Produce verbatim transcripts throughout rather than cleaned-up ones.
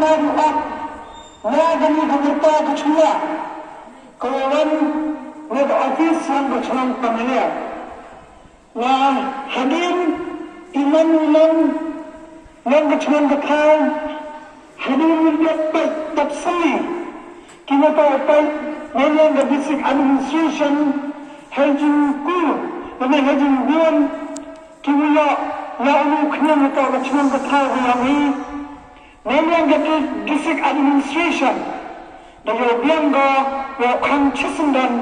Ka ruh ap na kane ka kyrta ka chula ka wan na ka office jong ka chnong ka Meliang. Na hadien i man i long long ka chnong ka thaw, hadien i dep peit dep sli ki mata u peit na long ka district administration, ha jingku lane ha jingbian ki mula la ulu khniang ka ka chnong ka thaw ka yong i. Neliang ka di- district administration da yoh biang ka yoh khang chisendon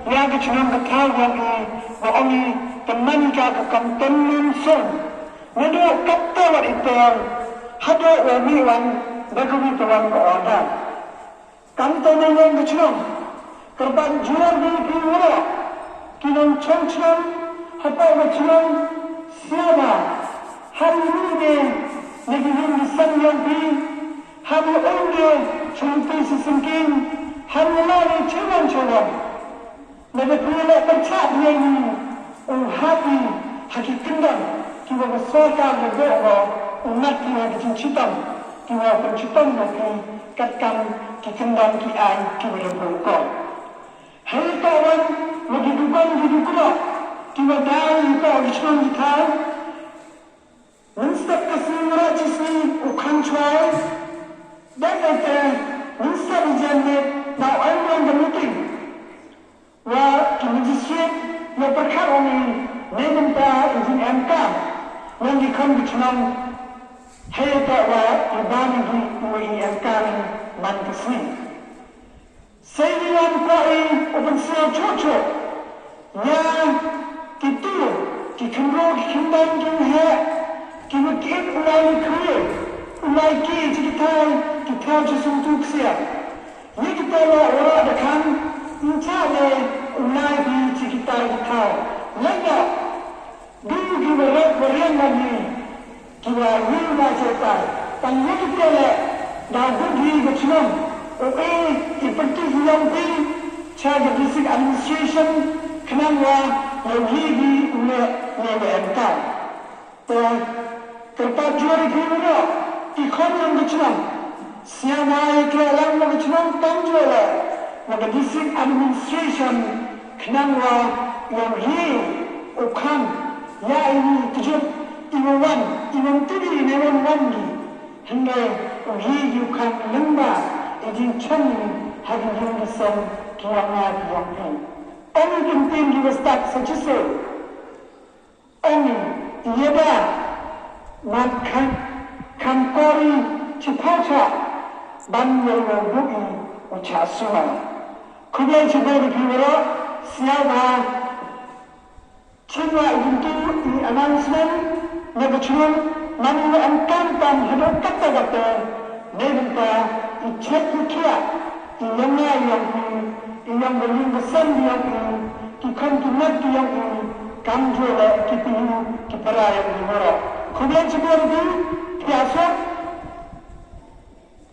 ya ka chnong ka thaw yong i, ba ong i teman ka ka kam ten non song. Nado kapta wat i tong hado wa mi wan da ka wi tawang ka order. Kam to neliang ka chnong kyrpad jur bi ki wura ki nong chong chnong hapa ka chnong siaba. Hari ni de ne ki lim di san yong pi Ham ong de chumti si singking, ham la ni chewan chewan. Lada phi la pyrchah biang ni, u happy ha ki kyndon ki wa ka sorkar da doh wa u ngat ki wa ka jingchitom ki wa pynchitom wa ki katkam ki kyndon ki ai ki wa da bun ko. Hei to wan wa ki dukan ki dukan ki wa dai ki to ki chum ki thai. Mynstep ka sngi mrad chi sngi u khang chwai. Dei te mynstep i jan ne da u ai ruang da meeting wa ki magistrate ya pyrkhat ong i ne mynta i jin em kam wan di kham di chnong. Hei ta wa i ba mi di u i em kam man ka sngi. Sei wan kwah i u pynsiaw choh choh ïa kitu ki khynroo ki khyndain ki heh ki mut ki it u lai ni khrieh u lai ki chi ki thai ki thaw chi sum tu ksiar. Ïa kita la u rah da khang ncha le u lai ki chi ki thai ki thaw. Lei ïa Dei ki wa rat wa riang ma ngi ki wa ngi wa chetai. Tang ïa ki tele da gu gi ga chnong. O e i pyrti ki yong pi cha ga district administration khnang wa ngi gi u le ngi wa em ta. Te kyrpad jur ki wa ki khon yong ga chnong. Sia na ïa ki alang wa ga chnong tang jur le wa ga district administration. Khnang wa ïa u hi u khang ïa i ni kjut i wa wan i wa mtidi i ne wan wan gi. Hynrei u hi i u khang lyngba i jingchong i ha ki yung ki seng ki yong nga ki yong phi. Ong i ki mtin ki wa stad sa chisel. Ong i ïa da mat khang khang kori chi pha cha ban ïa i wa bu i u cha suma. Khublei chi bor ki wa ro sia wa. Chim wa i jingtu i announcement na ka chnong man i wa em kam tam haduh katta katta. Nei bynta i chet i khiah i yong nga i yong phi i yong ka ling ka sem i yong phi ki khon ki mat ki yong phi kam jua leh ki phi ki para yong phi mara. Khublei chibun phi phi asot.